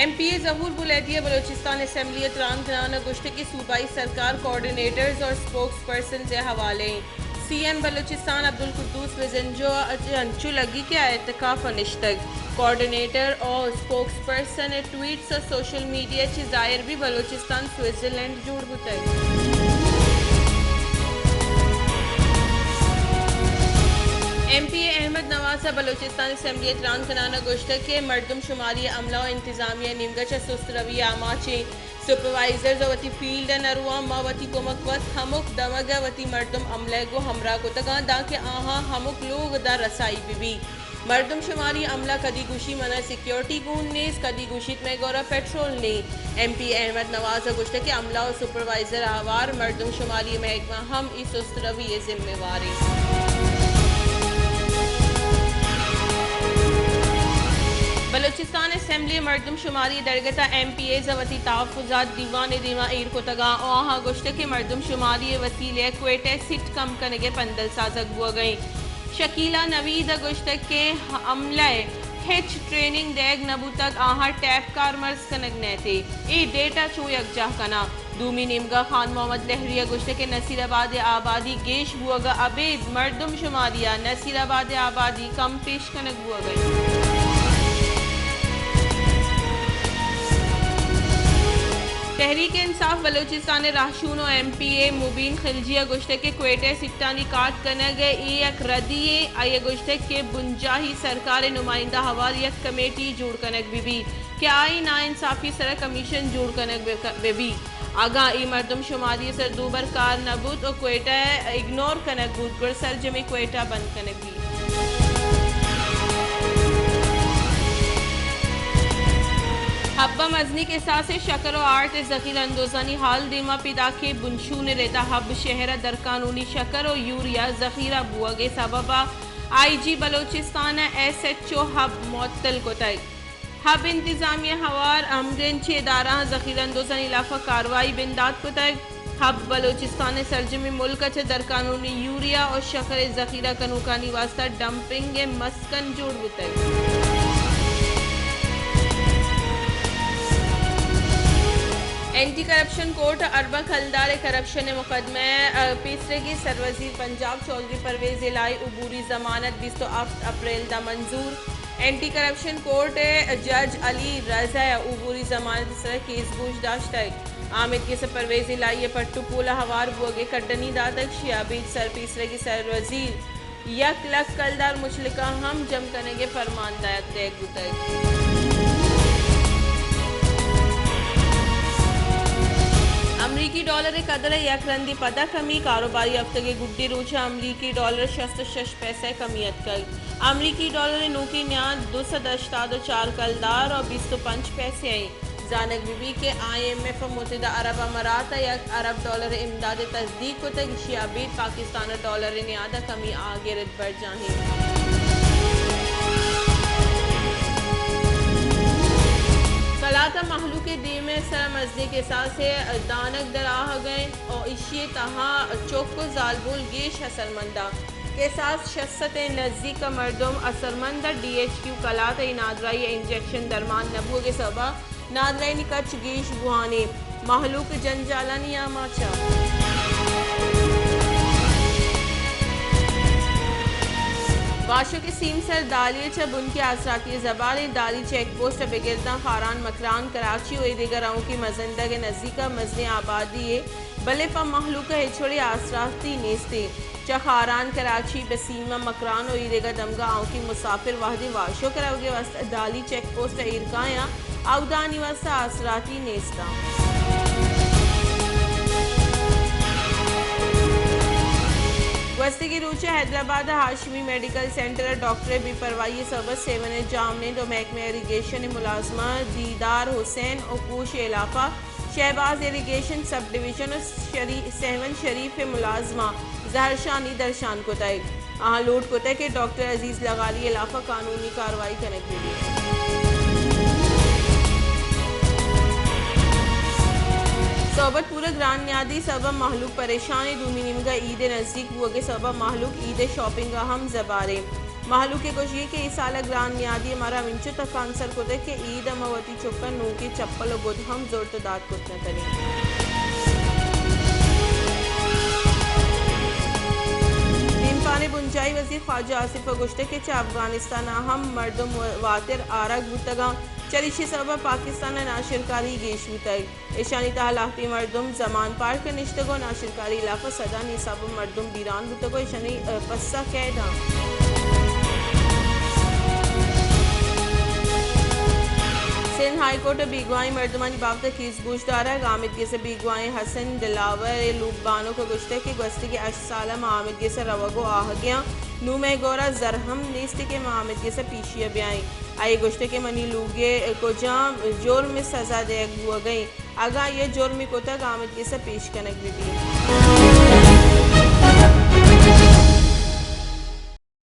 M P اے ظہور بلیدی ءَ بلوچستان اسمبلی ءَ تران کنان ءَ گوشتگ کہ صوبائی سرکار کوآرڈینیٹرز اور اسپوکس پرسنز ءِ حوالہ ایں۔ سی ایم بلوچستان عبدالقدوس بزنجو ءَ چہ انچو لگی کہ آ اعتکاف ءَ نشتگ۔ کوآرڈینیٹر اور اسپوکس پرسن ءِ ٹویٹس ءُ سوشل میڈیا چہ ظاہر بی بلوچستان سوئٹزرلینڈ جوڑ بوتگ۔ ایم پی اے احمد نواز ءَ بلوچستان اسمبلی ءَ تران کنان ءَ گوشتگ کہ مردم شماری عملہ ءُ انتظامیہ ءِ نیمگ ءَ چہ سست روی ءِ آماچ ایں۔ سپروائزرز ءَ وتی فیلڈ ءَ نہ رواں، ما وتی کمک وت ہمک دمگ ءَ وتی مردم عملہ ءَ گوں ہمراہ کتگاں، دانکہ آہاں ہمک لوگ ءَ داں رسائی بہ بیت۔ مردم شماری عملہ کدی گوشی منا سیکیورٹی گون نیست، کدی گوشیت مئے گورا پیٹرول نیں۔ ایم پی احمد نواز ءَ گوشتگ کہ عملہ ءُ سپروائزر ءَ ہوار مردم شماری محکمہ ہم اے سست روی ءِ ذمہ وار ایں۔ بلوچستان اسمبلی ءِ مردم شماری ءِ درگت ءَ ایم پی ایز ءَ وتی تحفظات دیوان ءِ دیما ایر کتگ ءُ آہاں گوشتگ کہ مردم شماری ءِ وسیلہ ءَ کوئٹہ ءِ سیٹ کم کنگ ءِ پندل سازگ بوگ ءَ ایں۔ شکیلہ نوید ءَ گوشتگ کہ عملہ ءَ ہچ ٹریننگ دئیگ نہ بوتگ، آہاں ٹیپ کارمرز کنگ نئیت۔ اے ڈیٹا چوں یکجاہ کناں۔ دومی نیمگا خان محمد لہری ءَ گوشتگ کہ نصیر آباد ءِ آبادی گیش بوگ ءَ ابید مردم شماری ءَ نصیر آباد ءِ آبادی کم پیش کنگ بوگ ءَ انت۔ تحریک انصاف بلوچستان ءِ راہشون ءُ ایم پی اے مبین خلجی ءَ گوشتگ کہ کوئٹہ ءِ سیٹانی کاٹ کنگ ءِ اے یک ردی یے۔ آئی ءَ گوشتگ کہ بنجاہی سرکار ءِ نمائندہ ہوار یک کمیٹی جوڑ کنگ بہ بیت کہ آئی ءِ ناانصافی ءِ سرا کمیشن جوڑ کنگ بہ ک-، بہ بیت۔ اگاں اے مردم شماری ءِ سر دوبر کار نہ بوت ءُ کوئٹہ ءَ اگنور کنگ بوت، گڑا سرجمیں کوئٹہ بند کنگ بیت۔ حب ءَ مزنیں کساس ءِ شکر ءُ آرٹ ءِ ذخیرہ اندوزانی ہال دیما پیداک ایں۔ بنشون ءِ رد ءَ حب شہر ءَ درقانونی شکر ءُ یوریا ذخیرہ بوگ ءِ سبب ءَ آئی جی بلوچستان ءَ ایس ایچ او حب معطل کتگ۔ حب انتظامیہ ہوار ہمگرنچیں ادارہاں ذخیرہ اندوزانی ہلاپ ءَ کاروائی بندات کتگ۔ حب بلوچستان ءِ سرجمیں ملک ءَ چہ درقانونی یوریا ءُ شکر ءِ ذخیرہ کنوکانی واستہ ڈمپنگ ءِ مسکن جوڑ بوتگ۔ اینٹی کرپشن کورٹ ءَ ارباں کلدار ءِ کرپشن ءِ مقدمہ ءِ پیسریگیں سروزیر پنجاب چوہدری پرویز الہی عبوری ضمانت بیست ءُ ہفت اپریل ءَ داں منظور۔ اینٹی کرپشن کورٹ ءِ جج علی رضا ءَ عبوری ضمانت ءِ سرا کیس گوش داشتگ۔ آمید گس ءَ پرویز الہی ءِ پٹ ءُ پول ءَ ہوار بوگ ءِ کڈنی داتگ۔ شی ءَ ابید سرپیسریگیں سروزیر یک لکھ کلدار مچلکاں ہم جم کنگ ءِ پرمان دئیگ بوتگ۔ امریکی ڈالر ءِ قدر ءَ یک رندے پدا کمی۔ کاروباری ہفتگ ءِ گڈی روچ ءَ امریکی ڈالر ءَ شست ءُ شش پیسہ کمی اتکگ۔ امریکی ڈالر ءِ نوکیں نیاد دو سد ءُ ہشتاد ءُ چار کلدار ءُ بیست ءُ پنچ پیسہ ایں۔ زانگ بہ بیت کہ آئی ایم ایف ءَ متحدہ عرب امارات ءَ یک ارب ڈالر ءِ امداد ءِ تصدیق کتگ، ایشی ءَ ابید پاکستان ءَ ڈالر ءِ نیاد ءَ کمی آ گرد برجاہ ایں۔ کلات ءَ مہلوک ءِ دیم ءِ سرا مزنیں کساس ءِ دانگ در آہگ ءَ انت ءُ ایشی ءِ تہا چک ءُ زالبول گیش اثرمند انت۔ کساس شش سد ءِ نزیک ءَ مردم اثرمند انت۔ ڈی ایچ کیو کلات ءَ اے نادراہی ءِ انجکشن درمان نہ بوگ ءِ سبب ءَ نادراہیانی کچ گیش بوان ایں۔ مہلوک جنجالانی آماچ ءَ۔ واشک ءِ سیمسر دالی ءَ چہ بنکی آسراتی ءِ زبال ایں۔ دالی چیک پوسٹ ءَ بگر داں خاران، مکران، کراچی ءُ اے دگہ رؤنکیں مزندگ ءِ نزیک ءَ مزنیں آبادی یے، بلے پہ مہلوک ءَ ہچ وڑیں آسراتی نیست ایں۔ چہ خاران، کراچی، بسیمہ، مکران ءُ اے دگہ دمگاں آؤکیں مسافر وہدے واشک ءَ روگ ءِ واستہ دالی چیک پوسٹ ءَ ایر کایاں، اود آہانی واستہ آسراتی نیست اَنت۔ گوستگیں روچ ءَ حیدرآباد ءِ ہاشمی میڈیکل سینٹر ءَ ڈاکٹر ءِ بے پرواہی ءِ سبب ءَ سیون ءِ جاہمنند ءُ محکمہ ایریگیشن ءِ ملازماں دیدار حسین ءُ کوش ءِ علاقہ شہباز ایریگیشن سب ڈویژن ءُ شری-، سیون شریف ءِ ملازماں زہرشانی درشان کتگ۔ آہاں لوٹ کتگ کہ ڈاکٹر عزیز لغاری ءِ ہلاپ ءَ قانونی کاروائی کنگ بہ بیت۔ صحبت پورہ گران نیادی سبب ءَ مہلوک پریشان ایں۔ دومی نیمگ ءَ عید ءِ نزیک بوگ ءِ سبب ءَ مہلوک عید ءِ شاپنگ ءَ ہم زبہر ایں۔ مہلوک ء گوشی کہ اے سال ء گران نیادی ء مارا ہمینچو تکانسر کتگ کہ عید ء ما وتی چکاں نوکیں چپل ء گد ہم زرت ء دات کت نہ کنیں۔ دیمپان ء بنجاہی وزیر خواجہ آصف ء گوشتگ کہ چہ افغانستان ء ہم مردم واتر آرگ بوتگ انت، چریشی سبب ء پاکستان ء ناشرکاری گیش بوتگ۔ ایشانی تہا لہتیں مردم زمان پارک ء نشتگ ء ناشرکاری علاقہ سدانی حساب ء مردم بیران بوتگ ء ایشانی، ء، پسہ کئے داں۔ سندھ ہائی کورٹ ء بیگواہیں مردمانی بابت ء کیس گوش دارگ، آمید گس ء بیگواہیں حسن دلاور ء لوگ بانک ء گوشتگ کہ گوستگیں ہشت سال ء ما آمید گس ء روگ ء آہگ ء آں، نوں مئے گور ء زر ہم نیست کہ ما آمید گس ء پیشی ء بیائیں۔ آئی ء گوشتگ کہ منی لوگ ء کجام جرم ء سزا دئیگ بوگ ء انت، اگاں آئی ء جرمے کتگ، آمید گس ء پیش کنگ بہ بیت۔